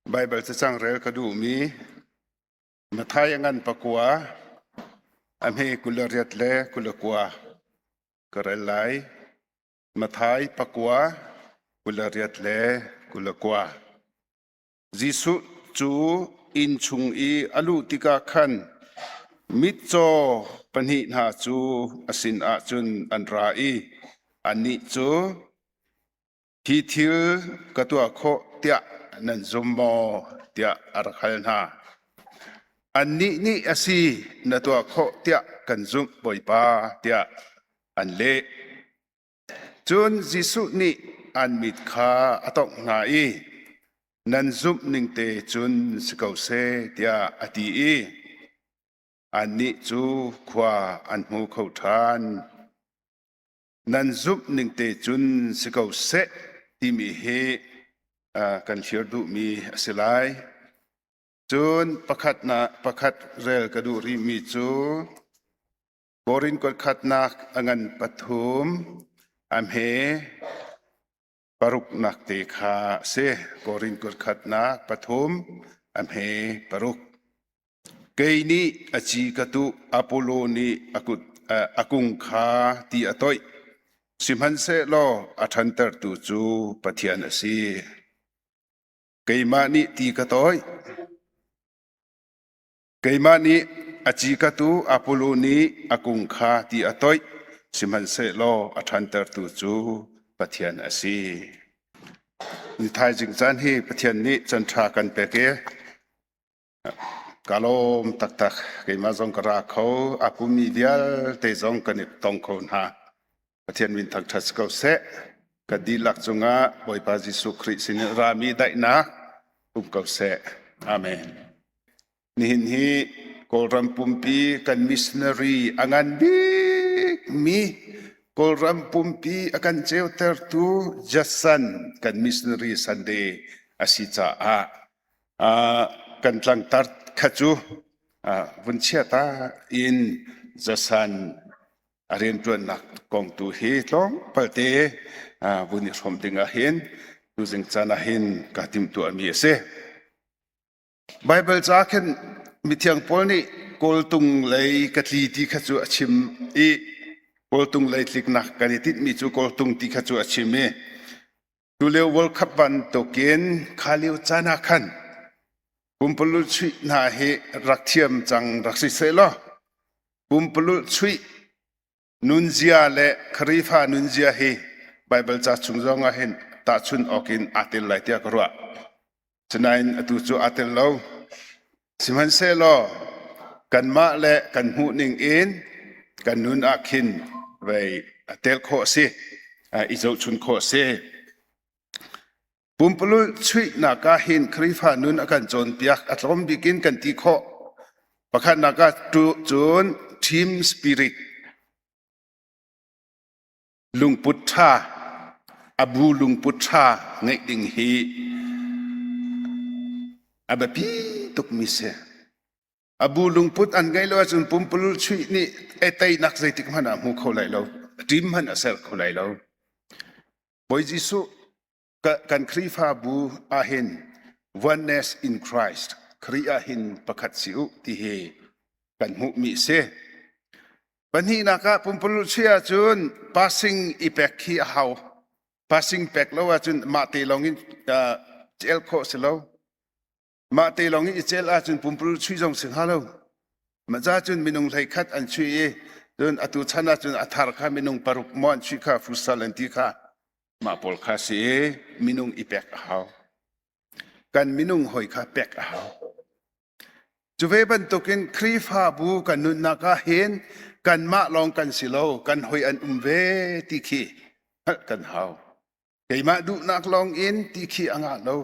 Baibal cacang rel ka duhmi Matthai a ngan pakua a hme 28 le 29 ka rel lai. Matthai pakua 28 le 29. Jesuh cu inn chung i a luh tikah khan mitcaw pahnih hna cu a sinah cun an ra i annih cu, Hi thil ka tuah khawh tiah nan zum maw? tiah a rak hal hna. Annih nih a si, na tuah khawh tiah kan zumh, Bawipa, tiah an leh. Cun Jesuh nih an mit kha a tongh hna i, Nan zumh ningte cun si ko seh, tiah a ti i annih cu khua an hmu kho ṭhan. Nan zumh ningte cun si ko seh timi hi kan thlir duhmi a si lai. Cun pakhat rel ka duh rihmi cu Korin kuatkhatnak a ngan pathum a hme paruknak te kha a si. Korin kuatkhatnak pathum a hme paruk. Kei nih a ci ka tuh, Apollo nih a kut a kung kha ti a toih. Sihmanhsehlaw a ṭhantertu cu Pathian a si. Keimah nih ti ka toih. Keimah nih a ci ka tuh, Apollo nih a kung kha ti a toih, sihmanhsehlaw a ṭhantertu cu Pathian a si. Ni thaizing caan hi Pathian nih caan ṭha kan pek i ka lawm taktak. Keimah zong ka ra kho, a pummi vialte zong kan i tong kho hna. Pathian min thangṭhat si ko seh. Kan dihlak cungah Bawipa Jesuh Khrih sinin rami daihnak um ko seh. Amen. Nihin hi Kawlram pumpi kan missionary a ngan bikmi Kawlram pumpi a kan ceutertu Jason kan missionary Sunday a si caah kan tlangtar kha cu vun chia ta in Jason a rianṭuannak kong tu hi tlawmpalte vun i hrawm ding ah hin tuzing caan ah hin kaa timhtuahmi a si. Baibal ca khin mithiang Paul nih kawltung lei ka tli ti kha cu a chim i kawltung lei tliknak kan i tinhmi cu kawltung ti kha cu a chim i tulio World Cup bantukin kha lio caan ah khan pumpululh chuih hna hi rak thiam cang rak si sehlaw pumpululh chuih nunzia le Khrihfa nunzia hi Baibal ca chung zong ah hin tahchun awk in aa tel lai tiah ka ruah. Sinain atu cu aa tel lo. Sihmanhsehlaw kanmah le kan hmuh ning in kan nun ah khin vei tel khawh a si, i zohchun khawh a si. Pumpululh chuihnak ah hin Khrihfa nun a kan cawnpiak a tlawm bik in kan ti khawh. Pakhatnak ah cun team spirit lungput ṭha a bu lungput ṭha ngeih ding hi a biapi tukmi si. A bu lungput an ngeih lo ahcun pumpululh chuih nih teinak zeitik hmanh ah a hmu kho lai lo. Team hmanh a ser kho lai lo. Bawi Jesuh kan Khrihfabu ahhin oneness in Christ, Khrih ahhin pakhat si u ti hi kan hmuhmi a si. Pahnihnak ah pumpululh chuih ahcun passing i pek khi a hau. Passing pek lo ahcun mah te lawng in cel khawh si lo. Mah te lawng in i cel ahcun pumpululh chuih zong si hnga lo. Mah ca cun minung 11 an chuih i cun atu chan ahcun a thar kha minung paruk maw an chuih kha futsal an ti kha mah pawl kha si i minung i pek a hau. Kan minung hawi kha pek a hau. Cu ve bantukin Khrihfabu kan nunnak ah hin kanmah lawng kan si lo, kan hawi an um ve ti khi hngalh kan hau. Keimah duhnak lawng in ti khi a ngah lo.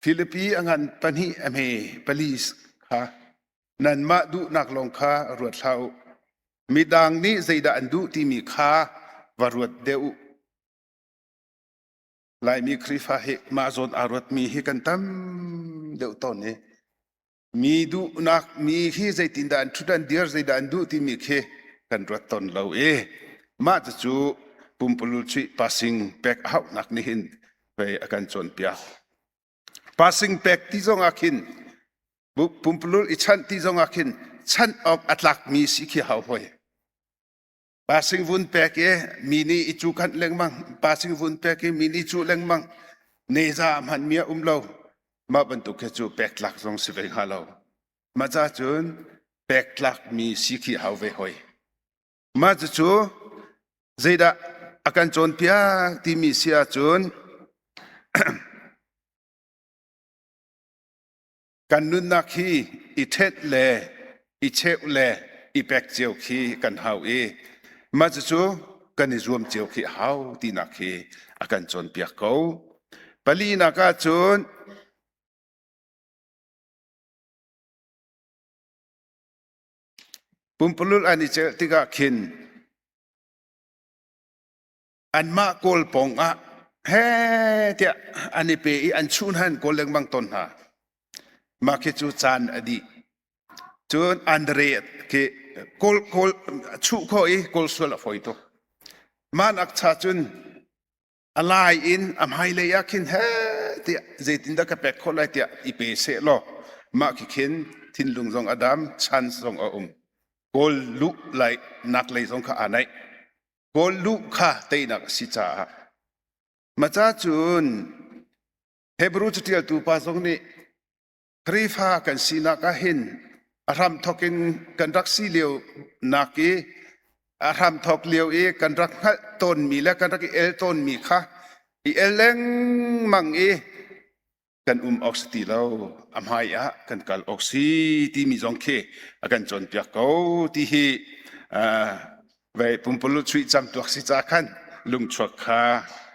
Filipi a ngan pahnih a hme pali kha nanmah duhnak lawng kha ruat hlah u. Midang nih zeidah an duh timi kha va ruat deuh u. Laimi Khrihfa hi mah zawn aa ruatmi hi kan tam deuh tawn i mi duhnak mi hi zeitindah an ṭhut an dir zeidah an duh timi khi kan ruat tawn lo i mah cucu pumpululh chuih passing pek a hauhnak nih hin pei a kan cawnpiak. Passing pek ti zong ah khin pumpululh i chanh ti zong ah khin chanh awk a tlakmi si khi hau hoi. Passing vun pek i mi nih i cu khanh lengmang, passing vun pek i mi nih cu lengmang, neza hmanh mi a um lo. Mah bantuk khi cu pek tlak zong si ve hnga lo. Mah ca cun pek tlakmi si khi hau ve hoi. Mah cucu zeidah a kan cawnpiak timi si ahcun kan nunnak hi i ṭhenh le i cheuh le i pek cio khi kan hau i mah cucu kan i zuam cio khi a hau tinak khi a kan cawnpiak ko. Palinak ahcun Pumpululh an i celh tikah khin anmah kawl pawng ah he tiah an i pe i an chuh hna an kawl lengmang tawn hna. Mah khi cu caan a dih. Cun Andre khi kawl kawl chuh khawh i kawl sual a fawi tuk. Mah nak cha cun a lai in a hmailei ah khin he tiah zeitindah ka pek khawh lai tiah i pe seh law mah khi khin thinlung zong a dam chance zong a um kawl luh lai nak lei zong kha aa naih kawl luh kha teinak a si caah maca cun Hebrew catialtu pa zong nih Khrihfa kan sinak ah hin a hramthawk in kan rak si lio nak i a hramthawk lio i kan rak hngalh tawnmi le kan rak i el tawnmi kha i el lengmang i kan um awk si ti lo a hmai ah kan kal awk si timi zong khi a kan cawnpiak ko ti hi vei pumpululh chuih camtuak si ca khan lungchuak kha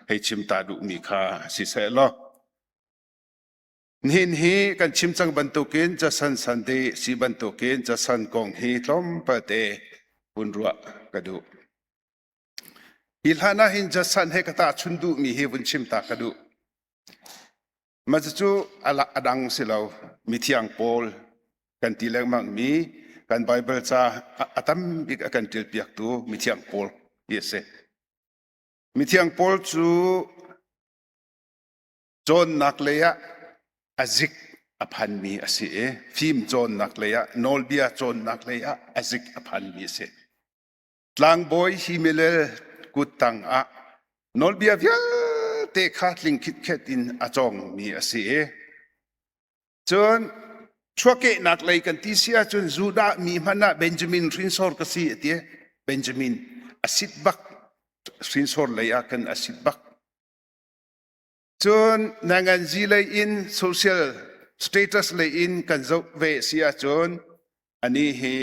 hei chim ta duhmi kha si seh law Nihin hi kan chim cang bantukin casan Sunday si bantukin casan kong hi tlawmpal hun ruah ka duh. Hi hlan ah hin casan he ka tahchun duhmi hi vun chim ta ka duh. Mah cucu a dang si lo. Mithiang Paul kan ti lengmang mi kan Bible ca a tam bik a kan ṭialpiaktu Mithiang Paul ti a si. Mithiang Paul cu Cawnnak lei ah a zik a phanmi a si i fim cawnnak lei ah nawlbia cawnnak lei ah a zik a phanmi a si. Tlangbawi Himilel kuttang ah nawlbia vialte kha tling khitkhet in a cawngmi a si i cun chuahkehnak lei kan ti si ahcun Judah mi hmanh ah Benjamin hrinsor ka si a ti. Benjamin a sit bak hrinsor lei ah khan a sit bak. Cun nanganzi lei in social status lei in kan zoh ve si ahcun anih hi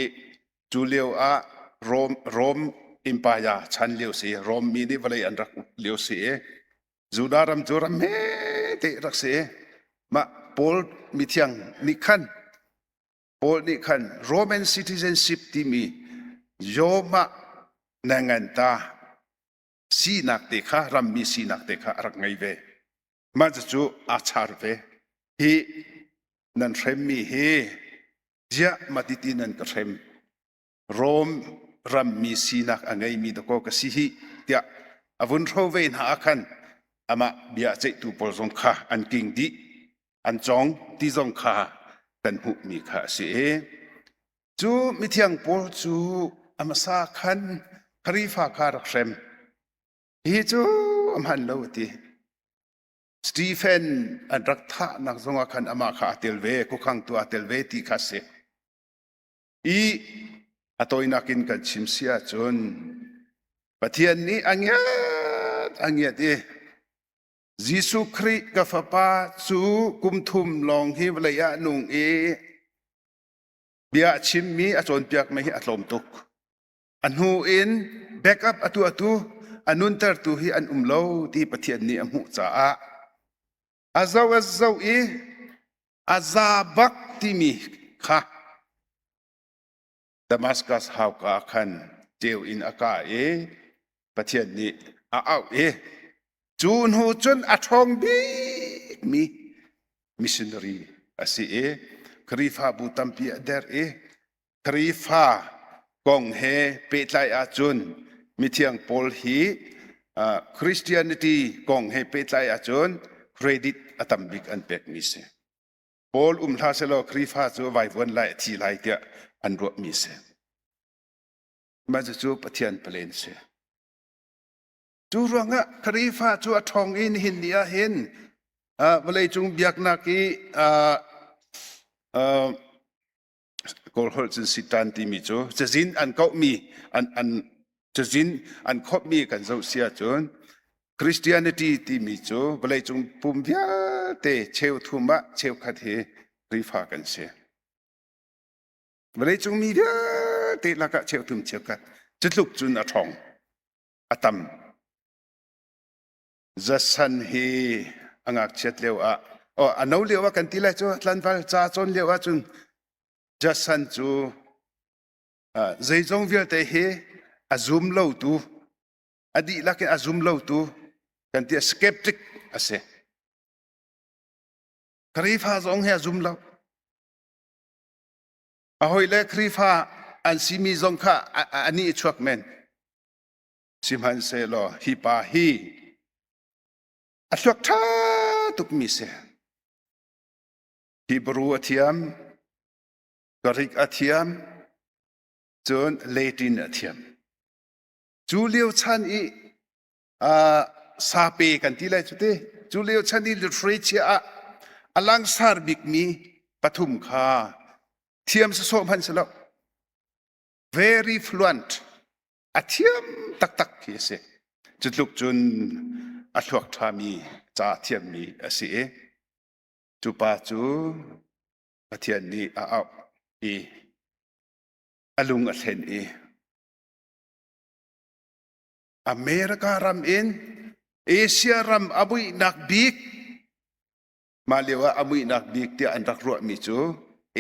cu lio ah Rome, Rome Empire chan lio si Rome mi nih vawlei an rak uk lio si i Judah ram cu ram hme te rak si mah Paul mithiang nih khan Paul nih khan Roman citizenship timi Yoma nanganta sinak te kha rammi sinak te kha a rak ngei ve. Mah cucu aa char ve. Hi nan hremmi hi ziah matiti nan ka hrem. Rom rammi sinak a ngeimi dakaw ka si hi tiah a vun hro ve hna ah khan amah bia ceihtu pawl zong kha an king dih an cawng ti zong kha kan hmuhmi kha a si i Cu mithiang Paul cu a hmasa khan Khrihfa kha rak hrem. Hi cu a hman lo a ti. Stephen an rak thahnak zongah khan amah kha aa tel ve, khuakhangtu aa tel ve ti kha a si. I a tawinak in kan chim si ahcun Pathian nih a ngiat a ngiat i Jesuh Khrih ka fapa cu kum thum lawng hi vawlei ah nung i Bia a chimmi a cawnpiakmi hi a tlawm tuk. A hnu in backup a tuahtu a nuntertu hi an um lo ti Pathian nih a hmuh caah a zoh a zoh i a za bak timi kha Damascus hauka khan ceu in a kah i Pathian nih a auh i cu hnu cun a ṭhawng bikmi missionary a si i Khrihfabu tampi a derh i Khrihfa kong he pehtlai ahcun mithiang Paul hi Christianity kong he pehtlai ahcun credit a tam bik an pekmi si. Paul um hlah selaw Khrihfa cu vaivuan lai a thi lai tiah an ruahmi a si. Mah cucu Pathian palen a si. Cu ruangah Khrihfa cu a ṭhawng i nihin ni ah hin vawleicung biaknak i Kawl holh cun sitan timi cu cazin an kauhmi an an cazin an khawmhmi kan zoh si ahcun Christianity timi cu vawleicung pum vialte cheuthum ah cheukhat hi Khrihfa kan si. Vawleicung mi vialte lakah cheuthum cheukhat cu tluk cun a ṭhawng a tam. Zasan hi a ngakchiat lio ah oh a no lio ah kan ti lai cu tlanval ca cawn lio ah cun Jasan cu zeizong vialte hi a zum lo tu a dihlak in a zum lo tu kan ti skeptic a si. Khrihfa zong hi a zum lo. A hoi le Khrihfa an simi zong kha a nih a chuak men. Sihmanhsehlaw hi pa hi a thluak ṭha tukmi si. Hebrew a thiam, Greek a thiam, cun Latin a thiam. Cu lio chan i uh, sape kan ti lai cu ti, cu lio chan i literature ah a langsar bikmi pathum kha thiam sawsawh hmanh si lo. Very fluent. A thiam taktak khi a si. Cu tluk cun a thluak ṭhami ca a thiammi a si i cu pa cu Pathian nih a auh i a lung a thlen i America ram in Asia ram a muihnak bik mah lio ah a muihnak bik tiah an rak ruahmi cu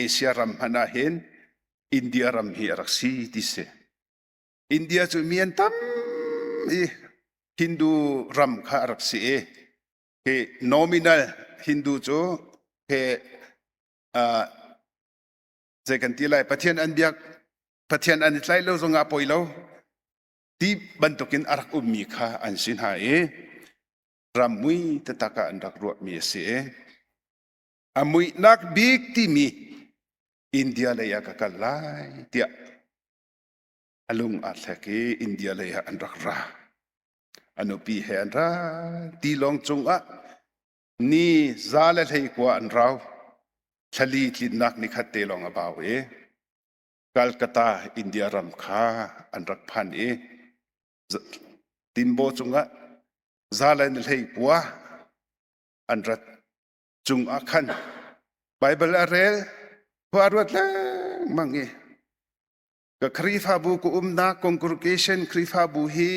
Asia ram hmanh ah hin India ram hi a rak si ti si. India cu mi an tam i Hindu ram kha a rak si i hi nominal Hindu cu he uh, zei kan ti lai Pathian an biak Pathian an i tlaih lo zongah poi lo ti bantukin a rak ummi kha an si hna i ram mui taktak ah an rak ruahmi a si i a muihnak bik timi India lei ah ka kal lai tiah a lung aa thlek i India lei ah an rak ra. A nupi he an ra. Tilawng cungah ni za le 19 an rau. Thlali tlinnak nikhat te lawng a bau i Calcutta, India ram kha an rak phan i tinbaw cungah za le ni 19 an rat cungah khan Baibal a rel, khua a ruat lengmang i ka Khrihfabu ka umnak congregation Khrihfabu hi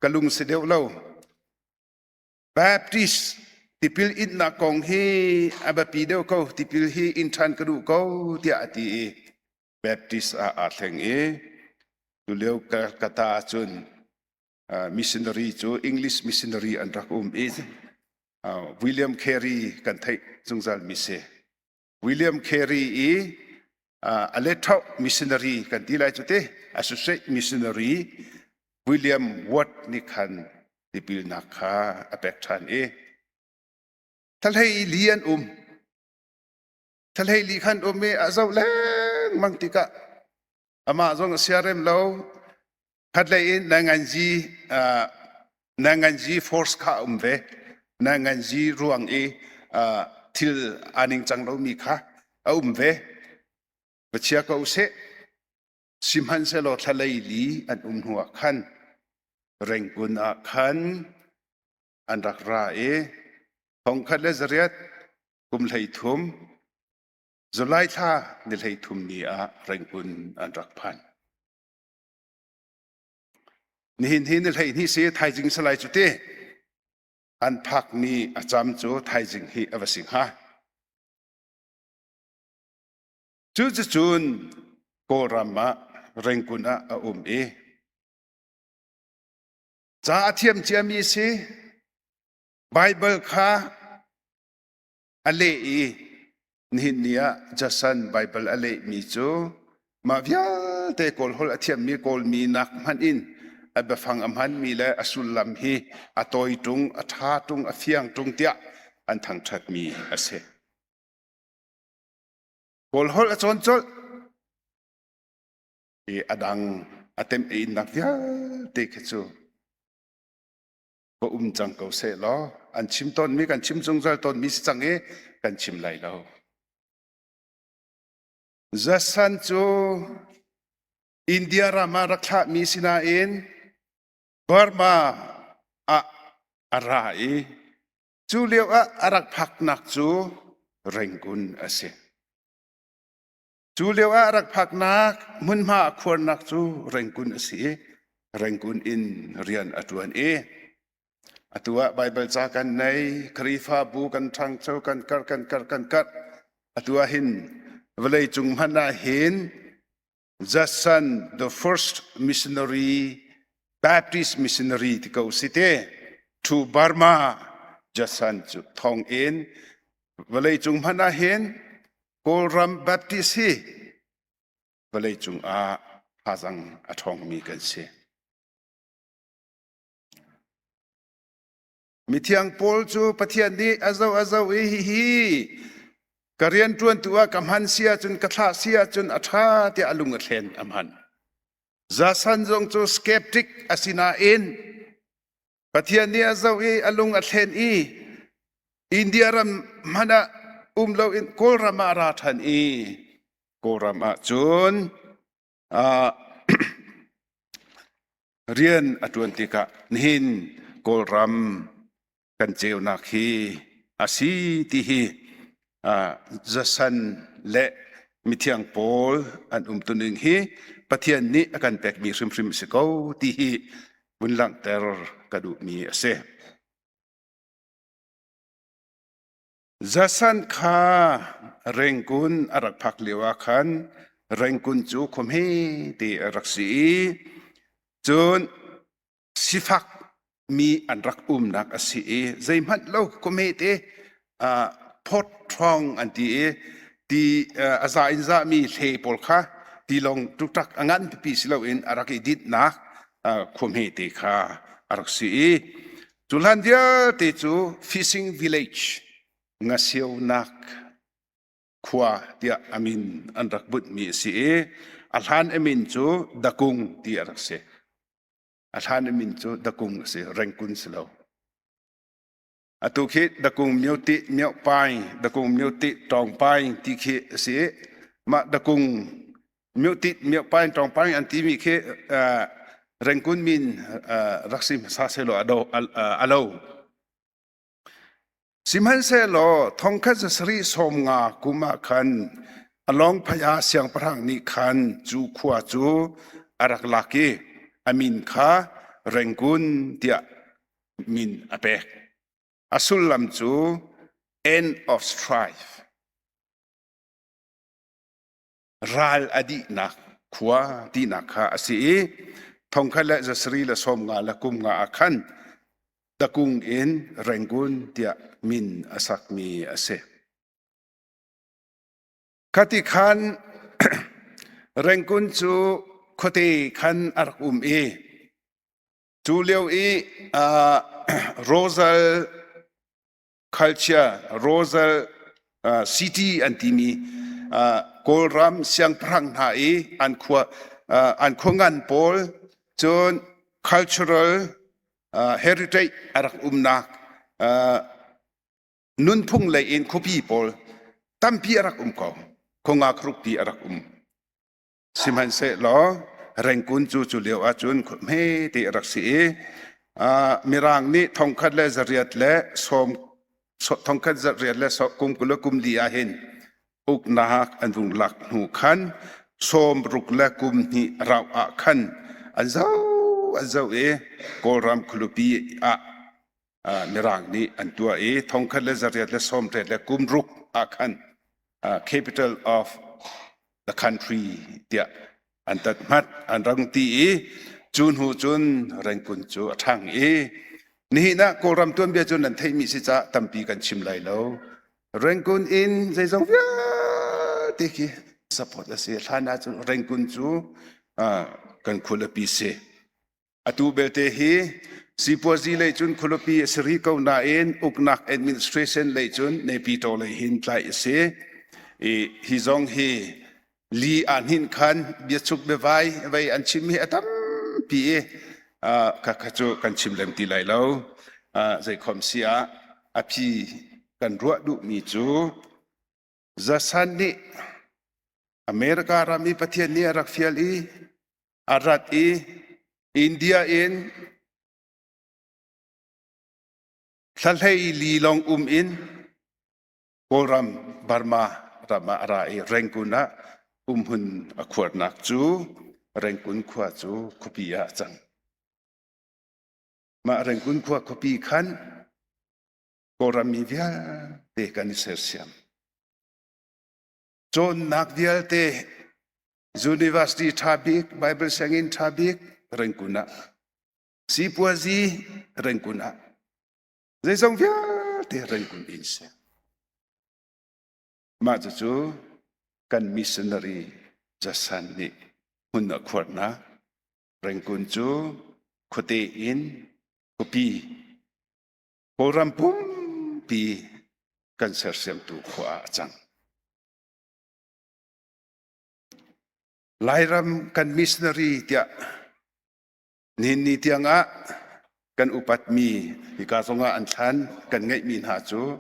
ka lung si deuh lo. Baptist tipil innak kong hi a biapi deuh ko tipil hi in ṭhan ka duh ko tiah a ti i Baptist ah aa thleng i tulio Calcutta ahcun missionary cu English missionary an rak um i William Carey kan theih zungzal mi si. William Carey i a letthauh missionary kan ti lai cu te associate missionary William Ward nih khan tipilnak kha a pek ṭhan i thlahlei li an um thlahlei li khan um i a zoh lengmang tikah amah zong a siarem lo Khatlei in Nanganzi Nanganzi force kha a um ve. Nanganzi ruang i thil aa ningcang lomi kha a um ve. Va chia ko seh. Sihmanhsehlaw thlalei li an um hnu ah khan Rangoon ah khan an rak ra i 1830 July thla ni 33 ni ah Rangoon an rak phan. Nihin hi ni 12 si thaizing salai cu ti an phakmi a cam cu thaizing hi a va si hnga. Cuticun Kawlram ah Rangoon ah a um i ca a thiam ciami si Baibal kha a leh i nihin ni ah Jason Baibal a lehmi cu mah vialte Kawl holh a thiammi Kawlmi nak hmanh in a biafang a hmanmi le a sullam hi a tawi ṭung, a ṭha ṭung, a fiang ṭung tiah an thangṭhatmi a si. Kawl holh a cawn colh. I a dang a temh innak vialte khi cu va um cang ko seh law an chim tawnmi kan chim zungzal tawnmi si cang i kan chim lai lo. Zasan cu India ram ah rak thlahmi si nain Burma ah a ra i cu lio ah a rak phaknak cu Rangoon a si. Cu lio ah a rak phaknak hmunhma a khuarnak cu Rangoon a si i Rangoon in rian a ṭuan i atu ah Baibal ca kan nei, Khrihfabu kan ṭhangcho, kan karh, kan karh, kan karh. Atu ah hin vawleicung hmanh ah hin Judson the first missionary Baptist missionary ti ko si te to Burma Judson cu thong in vawleicung hmanh ah hin Kawlram Baptist hi vawleicung ah thazang a ṭhawngmi kan si. Mithiang Paul cu Pathian nih a zoh a zoh i hihi ka rianṭuantu ah ka hman si ahcun ka thlah si ahcun a ṭha tiah a lung a thlen a hman. Zasan zong cu skeptic a si nain Pathian nih a zoh i a lung a thlen i India ram hmanh ah um loin Kawlram ah a ra ṭhan i Kawlram ah cun Rian a ṭuan tikah nihin Kawlram kan ceunak hi a si ti hi zasan le mithiang pawl an umtuning hi Pathian nih a kan pekmi hrimhrim a si ko ti hi vun langhter ka duhmi a si. Zasan kha Rangoon a rak phak lio ah khan Rangoon cu khua hmete a rak si i cun sifak mi an rak umnak a si i zeihmanh lo khua hmete phawt ṭhawng an ti i ti a za in zahmi hle pawl kha tilawng ṭukṭak a ngan pipi si loin a rak i dinhnak khua hmete kha a rak si i Cu hlan vialte cu fishing village ngasionak khua tiah a min an rak bunhmi a si i a hlan a min cu Dakung ti a rak si. A hlan a min cu Dakung a si, Rengkun si lo. Atu khi Dakung myo ti myo pai, Dakung myo ti tawng pai ti khi a si. Mah Dakung Myotit myopaing tawngpaing an timi khi Rengkun min rak si hmasa sehlaw a lo. Sihmanhsehlaw thongkhat zasarih 50 kum ah khan Alawngphaya siangpahrang nih khan cu khua cu a rak lak i a min kha Rengkun tiah min a pek. A sullam cu end of strife. Ral a dihnak khua tinak kha a si i thongkhat le zasarih le 50 le kum nga ah khan Dakung in Rangoon tiah min a sakmi a si. Khati khan Rangoon cu khuate khan a rak um i cu lio i Rosal culture Rosal City an timi Kawlram siangpahrang hna i an khua an khua ngan pawl cun cultural heritage a rak umnak nunphung lei in khuapi pawl tampi a rak um ko khua nga a rak um. Sihmanhsehlaw Rengkun cu cu lio ahcun hmete a rak si i Mirang nih thongkhat le zariat le sawm thongkhat zariat le kum 20 le kum li ah hin uknak an vung lak hnu khan 60 le kum hnih rauh ah khan an zoh an zoh i Kawlram khualipi ah Mirang nih an tuah i thongkhat le zariat le 80 le kum ruk ah khan capital of the country tiah an tat hmat an rang ti i cu hnu cun Rengkun cu a ṭhang i nihin ah Kawlram tuanbia cu nan theihmi si caah tampi kan chim lai lo. Rengkun in zeizong vialte khi support a si. Hlan ah cun Rengkun cu kan khualipi si. Atu belte hi sipuazi lei cun khualipi a si rih ko nain uknak administration lei cun Naypyidaw lei hin tlaih a si. I hi zong hi li aa hninh khan biachuk biavai vei an chim hi a tampi i kha kha cu kan chim lem ti lai lo. Zeikhom si ah a phi kan ruah duhmi cu Zasan nih America ram i Pathian nih a rak fial i a rat i India in thlahlei li lawng um in Kawlram Burma ram ah a ra i Rangoon ah umhmun a khuarnak cu Rangoon khua cu khuapi ah a cang. Mah Rangoon khua khuapi khan Kawlram mi vialte kan i sersiam. Cawnnak vialte University ṭha bik, Bible sianginn ṭha bik Rangoon ah, sipuazi Rangoon ah, zeizong vialte Rangoon in si. Mah cucu kan missionary Jasan nih hmun a khuarnak Rangoon cu khuate in khuapi Kawlram pumpi kan sersiamtu khua ah a cang. Lairam kan missionary tiah nihin ni tiangah kan upatmi hika zongah an thlan kan ngeihmi hna cu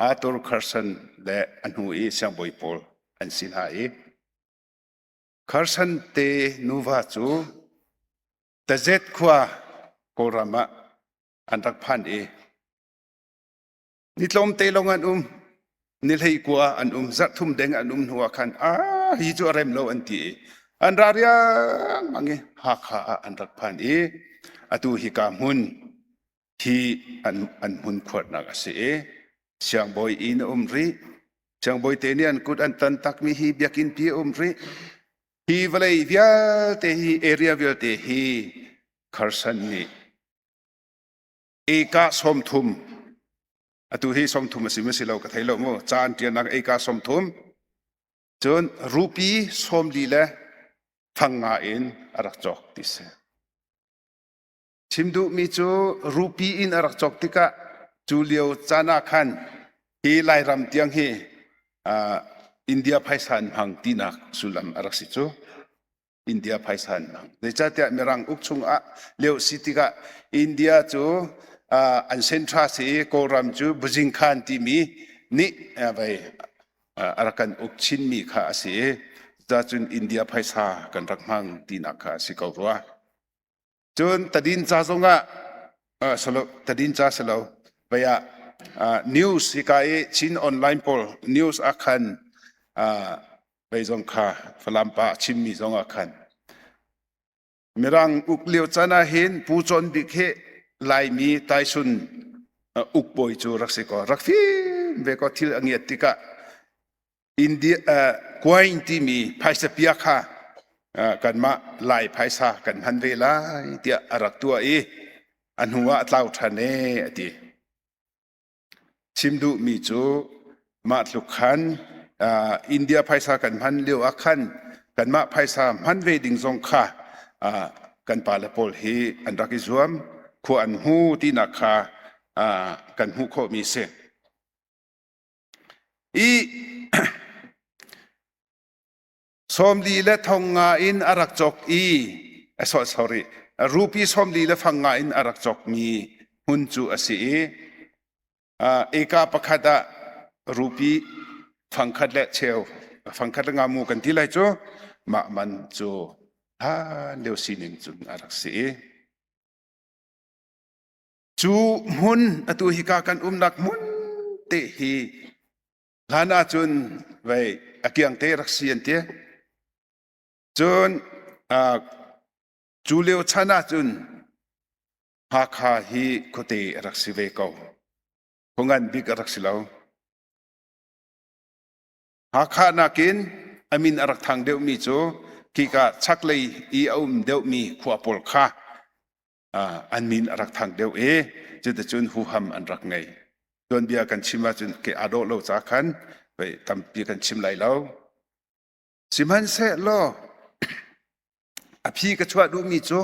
Arthur Carson le a hnu i siangbawi pawl an si hna i Carson te nuva cu Tazet khua Kawlram ah an rak phan i ni tlawmte lawng an um ni hlei kua an um zarh thum deng an um hnu ah khan a hi cu a rem lo an ti i an ra riangmang i Hakha ah an rak phan i atu hika hmun hi an an hmun khuarnak a si i siangbawi inn a um rih siangbawi te nih an kut an tan takmi hi biakinn pi a um rih hi vawlei vialte hi area vialte hi Carson nih Eka 30 atu hi 30 a si ma si lo ka thei lo mu ca an ṭialnak eka 30 cun rupi 40 le fang nga in a rak cawk ti si. Chim duhmi cu rupi in a rak cawk tikah cu lio caan ah khan hi Lairam tiang hi India phaisa an hmang tinak sullam a rak si cu. India phaisa an hmang. Zeicahtiah Mirang uk chungah lio si tikah India cu an sentra si i Kawlram cu Buzing Khan timi nih vei a rak kan uk chinmi kha a si i cucun India phaisa kan rak hmang tinak kha a si ko rua. Cun tadinca zongah salo tadinca silo vei ah news hika i Chin online pawl news ah khan vei zong kha Falam pa a chimmi zong ah khan Mirang uk lio caan ah hin Pu Con Bik hi Laimi Taisun ukbawi cu rak si ko rak fim ve ko thil a ngiat tikah India coin timi phaisa pia kha kanmah Lai phaisa kan hman ve lai tiah a rak tuah i a hnu ah a tlau ṭhan ee a ti. Chim duhmi cu mah tluk khan India phaisa kan hman lio ah khan kanmah phaisa hman ve ding zong kha kan pale pawl hi an rak i zuam khua an hmu tinak kha kan hmuh khawhmi si. I 40 le thong nga in a rak cawk i sorry rupi 40 le fang nga in a rak cawkmi hmun cu a si i eka pakhat ah rupi fangkhat le cheu fangkhat le nga mu kan ti lai cu mah man cu hlan lio sining cun a rak si i cu hmun atu hika kan umnak hmun te hi Hlan ahcun vei a kiangte rak si an ti. Cun cu lio chan ahcun Hakha hi khuate a rak si ve ko. Khua ngan bik a rak si lo. Hakha nakin a min a rak thang deuhmi cu khika chaklei i a um deuhmi khua pawl kha an min a rak thang deuh i cuticun huham an rak ngei. Tuanbia kan chim ahcun ke aa dawh lo ca khan tampi kan chim lai lo. Sihmanhsehlaw a phi ka chuah duhmi cu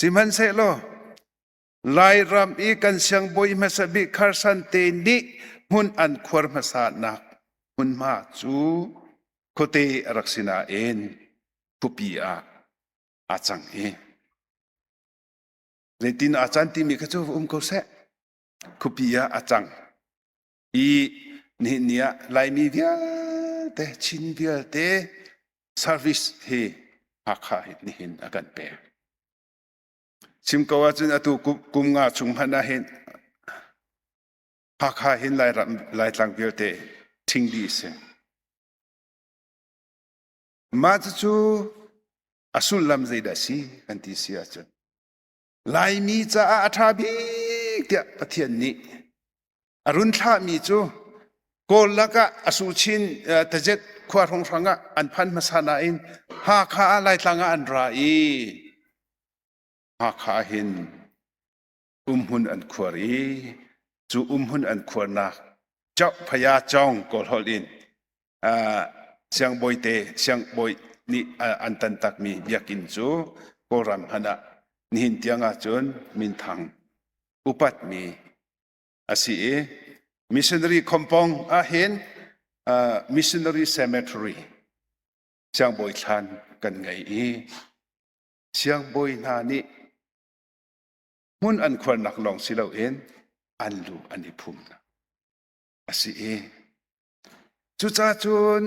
sihmanhsehlaw Lairam i kan siangbawi hmasa bik Kharsan te nih hmun an khuar hmasa nak. Hmunhma cu khuate a rak si nain khuapi ah aa cang i zeitin aa can timi kha cu um ko seh. Khuapi ah a cang i nihin ni ah Laimi vialte, Chin vialte service hi Hakha hi nihin a kan pek. Chim ko ahcun atu kum nga chung hmanh ah hin Hakha hin Lairam, Laitlang vialte ṭhing dih a si. Mah cucu a sullam zeidah a si kan ti si ahcun Laimi caah a ṭha bik tiah Pathian nih a run thlahmi cu Kawl lakah a su chin tajet khua hrawnghrang ah an phan hmasa nain Hakha ah Laitlang ah an ra i Hakha ah hin umhmun an khuar i cu umhmun an khuarnak Chok Phaya Chong Kawl holh in siangbawi te siangbawi nih an tantakmi biakinn cu Kawlram hmanh ah nihin tiang ahcun minthang upatmi a si i missionary compound ahhin missionary cemetery siangbawi thlan kan ngei i siangbawi hna nih hmun an khuarnak lawng si loin an lu an i phumnak a si i cucaah cun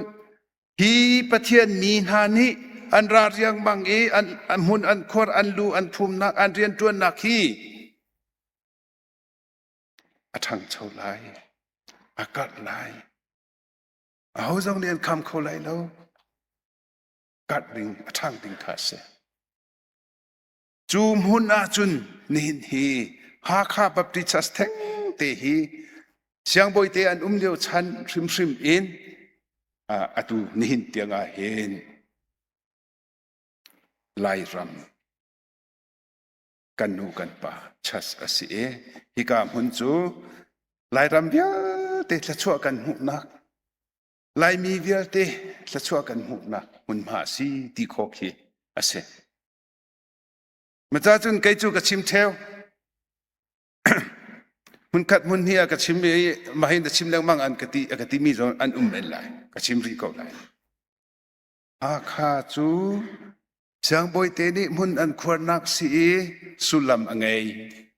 hi Pathian mi hna nih an ra riangmang i an hmun an khuar an lu an phumnak an rianṭuannak hi a ṭhangcho lai a karh lai aho zong nih an kham kho lai lo karh ding a ṭhang ding kha a si Cu hmun ahcun nihin hi Hakha Baptist Church thengte hi siangbawi te an um lio chan hrimhrim in atu nihin tiang ah hin Lairam kan nu kan pa church a si i hika hmun cu Lairam vialte thluachuah kan hmuhnak Laimi vialte thluachuah kan hmuhnak hmunhma a si ti khawh khi a si. Maca cun kei cu ka chim ṭheo. Hmunkhat hmun hnih ah ka chim i mahin na chim lengmang an ka ti a ka timi zong an um men lai. Ka chim rih ko lai. Hakha cu siangbawi te nih hmun an khuarnak si i sullam a ngei.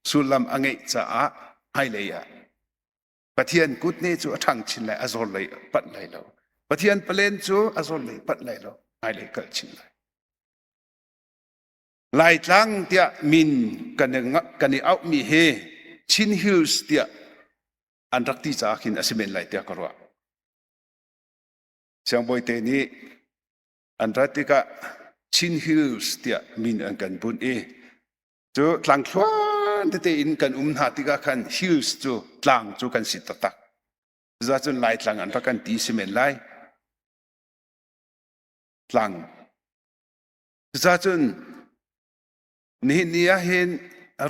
Sullam a ngeih caah hmailei ah Pathian kutne cu a ṭhang chin lai, a zawl lei panh lai lo. Pathian palen cu a zawl lei panh lai lo, hmailei kal chin lai. Laitlang tiah min kan i auhmi hi Chin Hills tiah an rak ti caah khin a si men lai tiah ka ruah. Siangbawi te nih an rat tikah Chin Hills tiah min an kan bunh i cu tlangthluan tete in kan um hna tikah khan hills cu tlang cu kan si taktak. Cuzacun Laitlang an rak kan ti si men lai. Tlang Cucacun nihin ni ah hin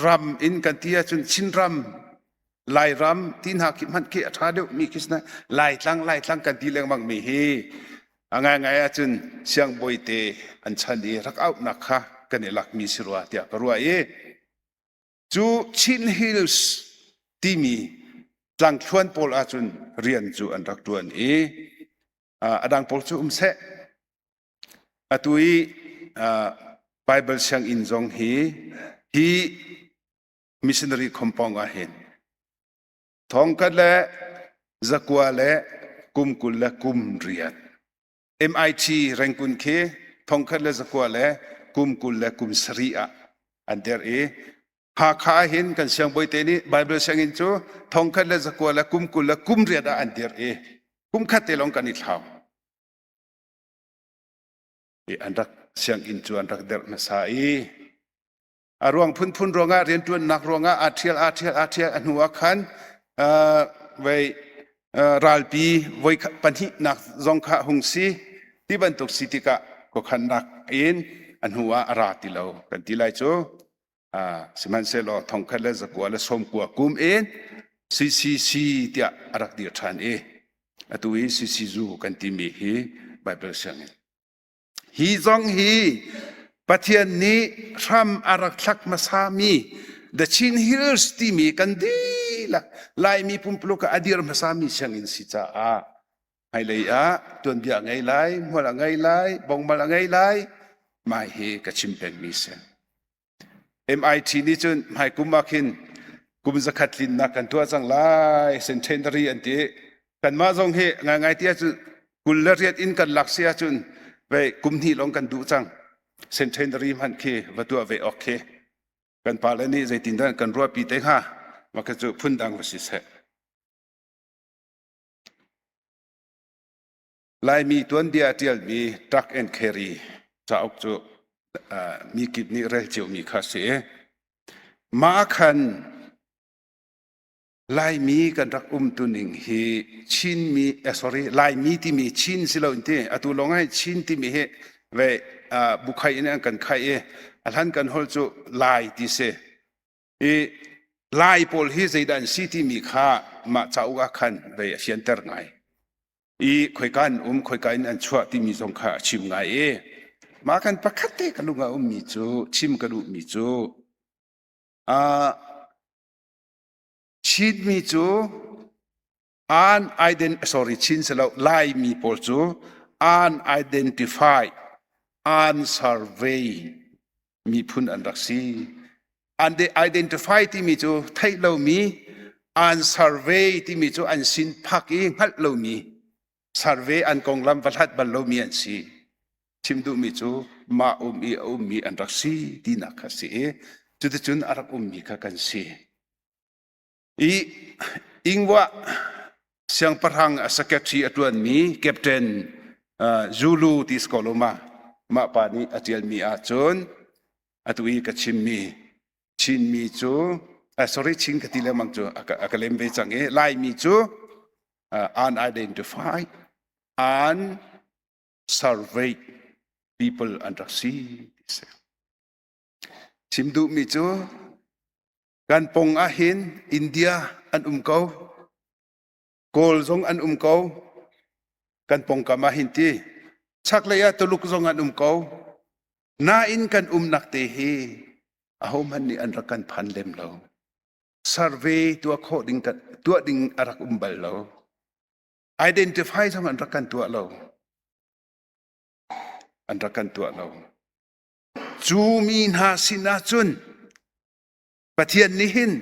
ram in kan ti ahcun Chinram, Lairam ti hna khi hmanh khi a ṭha deuhmi khi si nain Laitlang, Laitlang kan ti lengmang mi hi a ngaingai ahcun siangbawi te an chan i rak auhnak kha kan i lakmi si rua tiah ka ruah i cu Chin Hills timi tlangthluan pawl ahcun rian cu an rak ṭuan i a dang pawl cu um seh Atu i Baibal sianginn zong hi hi missionary compound ah hin thongkhat le zakua le kum 20 le kum riat MIT Rangoon khi thongkhat le zakua le kum 20 le kum sarih ah an derh i Hakha ah hin kan siangbawi te nih Baibal sianginn cu thongkhat le zakua le kum 20 le kum riat ah an dirh i kum khat te lawng kan i thlau. An rak sianginn cu an rak derh hmasa i a ruang phunphun ruangah rianṭuannak ruangah aa ṭhial aa ṭhial aa ṭhial a hnu ah khan vei ralpi voi pahnihnak zong kha hung si ti bantuk si tikah khuakhannak in a hnu ah a ra ti lo kan ti lai cu sihmanhsehlaw thongkhat le zakua le sawmkua kum in CCC tiah a rak dir ṭhan i atu i CCzu kan timi hi Bible sianginn hi zong hi Pathian nih hram a rak thlak hmasami The Chin Hills timi kan dihlak Laimi pumpuluk ah a dir hmasami sianginn si caah. Hmailei ah tuanbia a ngei lai, hmual a ngei lai, bongmal a ngei lai, mai hi ka chim pengmi si. MIT nih cun hmaikum ah khin kum zakhat tlinnak kan tuah cang lai centenary an ti. Kanmah zong hi ngaingai ti ahcun 28 in kan lak si ahcun vei kum hnih lawng kan duh cang. Centenary hmanh khi va tuah ve awk khi kan pale nih zeitindah kan ruahpi te hnga mah khi cu phundang va si seh. Laimi tuanbia a ṭialmi Tuck and Carry cauk cu mi kip nih rel ciomi kha a si i mah ah khan Laimi kan rak umtuning hi Chinmi eh, sorry Laimi timi Chin si lo in ti atu lawng ah Chin timi hi ve bukhai in an kan khai i a hlan kan holh cu Lai ti si. I Lai pawl hi zeidah an si timi kha mah cauk ah khan vei a fianter ngai. I khoika an um, khoika in an chuah timi zong kha a chim ngai i mah kan pakhat te ka lung ah ummi cu chim ka duhmi cu uh, Chinmi cu an ident sorry Chin si lo Laimi pawl cu unidentified unsurvey miphun an rak si. An identify timi cu theih lomi, an survey timi cu an sin phak i hngalh lomi, survey an konglam va hlat bal lomi an si. Chim duhmi cu mah um i a ummi an rak si tinak kha si i cuticun a rak ummi kha kan si. I Ingwa siangpahrang a secretary a ṭuanmi Captain Zulu ti si ko lo ma mah pa nih a ṭialmi ahcun atu i ka chimmi Chinmi cu sorry Chin ka ti lengmang cu a ka lem ve cang i Laimi cu unidentified unsurveyed people an rak si ti si. Chim duhmi cu Kan pong ahhin India an um ko, Kawl zong an um ko, kan pongkam ahhin ti. Chaklei ah Tuluk zong an um ko. Nain kan umnak te hi ahohmanh nih an rak kan phan lem lo. Survey tuah khawh ding tuah ding a rak um bal lo. Identify zong an rak kan tuah lo. An rak kan tuah lo. Cu mi hna sin ahcun Pathian nih hin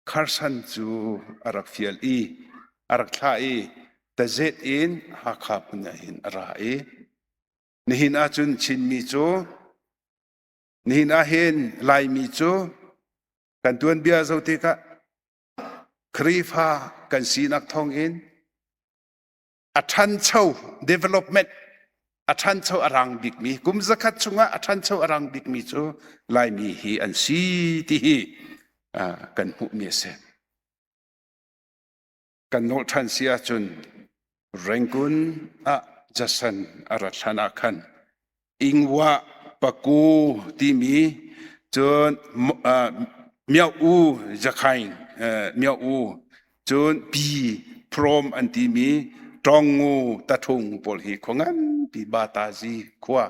Carson cu a rak fial i a rak thlah i tazet in Hakha hmun ah hin a ra i nihin ahcun Chinmi cu nihin ah hin Laimi cu kan tuanbia zoh tikah Khrihfa kan sinak thawngin a ṭhancho development a ṭhancho a rang bikmi kum zakhat chungah a ṭhancho a rang bikmi cu Laimi hi an si ti hi kan hmuhmi a si. Kan nawlh ṭhan si ahcun Rangoon ah Jason a rat hlan ah khan Ingwa Paku timi cun Myo U Zakhaing Myo U cun Pi Phrom an timi Ṭawngngu Tathung pawl hi khua nganpi Batazi khua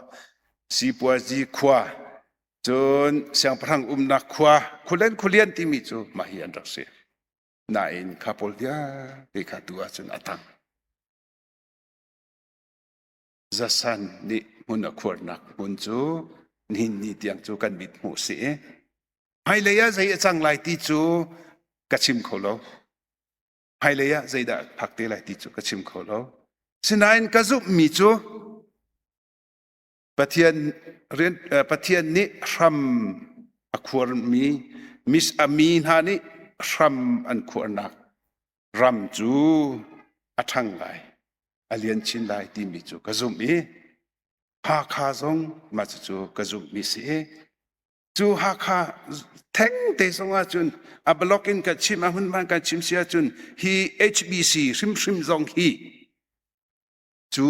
Sipuazi khua cun siangpahrang umnak khua Khulen Khulian timi cu mah hi an rak si. Nain kha pawl vialte kha tu ahcun a tang. Zasan nih hmun a khuarnak hmun cu nihin ni tiang cu kan mit hmuh si i hmailei ah zei a cang lai ti cu ka chim kho lo. Hmailei ah zeidah phak te lai ti cu ka chim kho lo. Sinain ka zumhmi cu Pathian rian Pathian nih hram a khuarmi mis a mi hna nih hram an khuarnak ram cu a ṭhang lai a lian chin lai timi cu ka zumh i Hakha zong mah cucu ka zumhmi si i cu Hakha thengte zong ahcun a blog in ka chim a hmunhma kan chim si ahcun hi HBC hrimhrim zong hi cu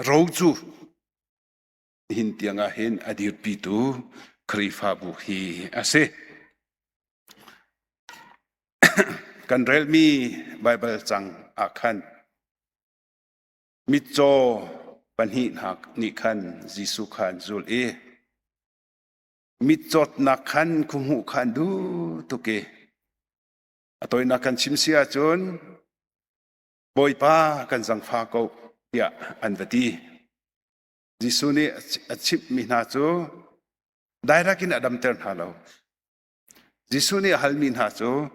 ro cu hin tiang ah hin a dirpitu Khrihfabu hi a si. Kan relmi Baibal cang ah khan mitcaw pahnih hna nih khan Jesuh kha an zulh i mitcawtnak khan khuhmuh kha an duh tuk i a tawinak kan chim si ahcun Bawipa kan zangfa ko tiah an va ti. Jesuh nih a chimhmi hna cu direct in a damter hna lo. Jesuh nih a halmi hna cu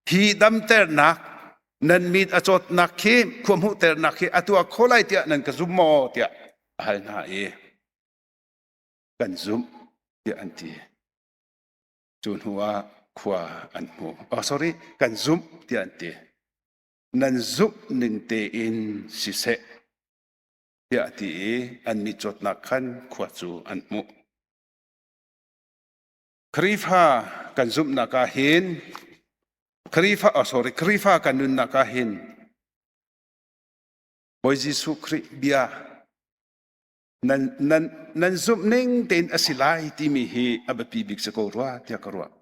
hi damternak nan mit a cawtnak khi khua hmuhternak khi a tuah kho lai tiah nan ka zum maw tiah a hal hna i kan zumh tiah an ti. Cu hnu ah khua an hmu. Oh sorry, kan zumh tiah an ti. Nan zumh ning tein siseh tiah a ti i an mit cawtnak khan khua cu an hmuh. Khrihfa kan zumhnak ah hin Khrihfa oh sorry Khrihfa kan nunnak ah hin Bawi Jesuh Khrih bia nan nan nan zumh ning tein a si lai timi hi a biapi bik si ko rua tiah ka ruah.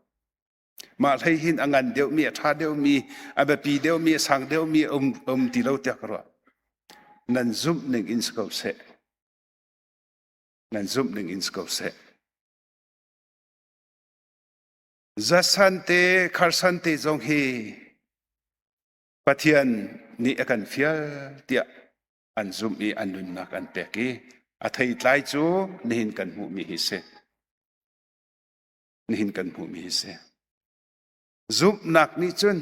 Mah hlei hin a ngan deuhmi, a ṭha deuhmi, a biapi deuhmi, a sang deuhmi um um ti lo tiah ka ruah. Nan zumh ning in si ko seh. Nan zumh ning in si ko seh. Zasan te, kharsan te zong hi Pathian nih a kan fial tiah an zumh i an nunnak an pek i a theitlai cu nihin kan hmuhmi hi si. Nihin kan hmuhmi hi si. Zumhnak nih cun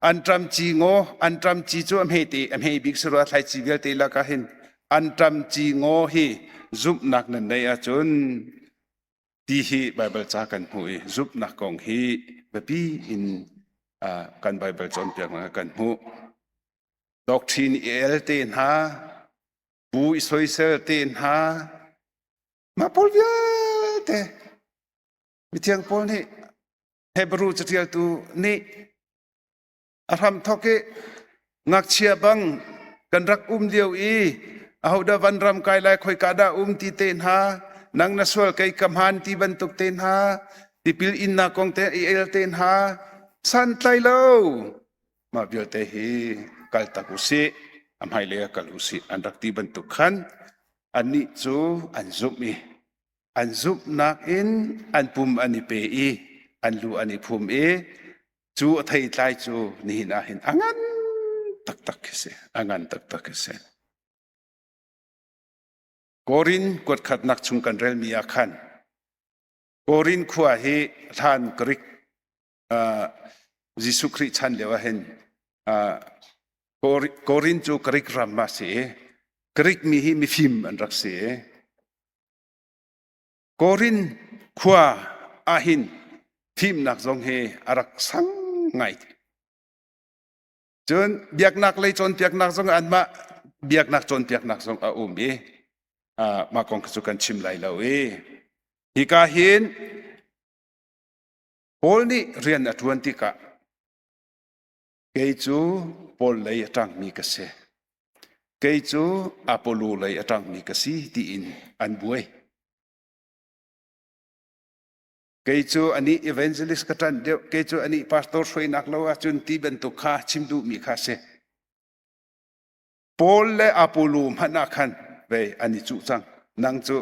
anṭam ci ngaw, anṭam ci cu a hmete a hme bik si rua thlaici vialte lakah hin anṭam ci ngaw hi zumhnak nan neih ahcun ti hi Baibal ca kan hmuh i zumhnak kong hi biapi in kan Baibal cawnpiaknak kan hmuh. Doctrine i el te hna, bu i soisel te hna, mah pawl vialte mithiang pawl nih Hebrew caṭialtu nih a hramthawk i ngakchia bang kan rak um lio i ahodah vanram kai lai khoika dah um ti te hna nang na sual kei ka hmaan ti bantuk te hna tipil innak kong te i el te hna santlai lo mah vialte hi kal tak usih a hmailei ah kal usih an rak ti bantuk khan annih cu an zumh i an zumhnak in an pum an i pe i an lu an i phum i cu a theitlai cu nihin ah hin a ngan taktak khi si a ngan taktak khi si Korin kuatkhatnak chung kan relmi ah khan Korin khua hi hlan Greek Jesuh Khrih chan lio ah hin Korin cu Greek ram a si i Greek mi hi mifim an rak si i Korin khua ah hin fimnak zong hi a rak sang ngai. Cun biaknak lei cawnpiaknak zong anmah biaknak cawnpiaknak zong a um i mah kong cu kan chim lai lo i hika hin Paul nih rian a ṭuan tikah kei cu Paul lei a ṭangmi ka si. Kei cu Apollo lei a ṭangmi ka si tiin an buai. Kei cu anih evangelist ka ṭanh deuh, kei cu anih pastor hruainak lo ahcun ti bantuk kha chim duhmi kha a si. Paul le Apollo hmanh ah khan vei an i cuh cang. Nang cu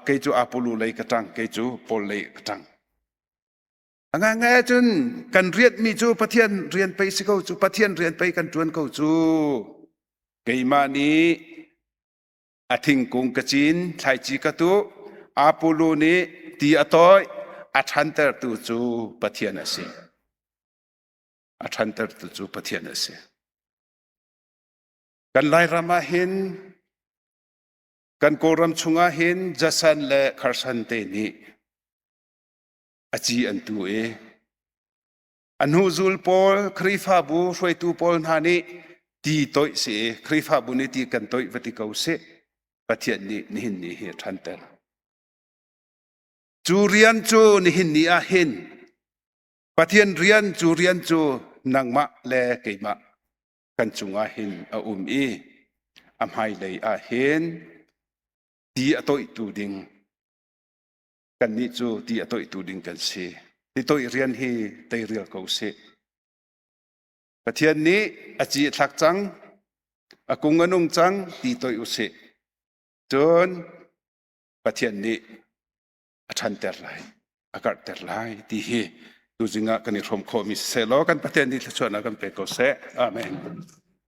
kei cu Apollo lei ka ṭang, kei cu Paul lei ka ṭang. A ngaingai ahcun kan rianhmi cu Pathian rian pei si ko cu, Pathian rian pei kan ṭuan ko cu. Keimah nih a thingkung ka cin, thlaici ka tuh, Apollo nih ti a tawih, a ṭhantertu cu Pathian a si. A ṭhantertu cu Pathian a si. Kan Lairam ah hin kan Kawlram chungah hin Jasan le Kharsan te nih a ci an tu i a hnuzul pawl Khrihfabu hruaitu pawl hna nih ti toih si i Khrihfabu nih ti kan toih va ti ko sih Pathian nih nihin ni hi a ṭhanter. Cu rian cu nihin ni ah hin Pathian rian cu rian cu nangmah le keimah kan cungah hin a um i a hmailei ah hin ti a toihtu ding kannih cu ti a toihtu ding kan si. Ti toih rian hi teirial ko sih. Pathian nih a ci a thlak cang, a kung a nung cang, ti toih u sih. Cun Pathian nih a ṭhanter lai, a karhter lai ti hi. Tuzing ah kan i hrawm khawhmi siseh law kan Pathian nih thluachuahnak kan pe ko seh. Amen.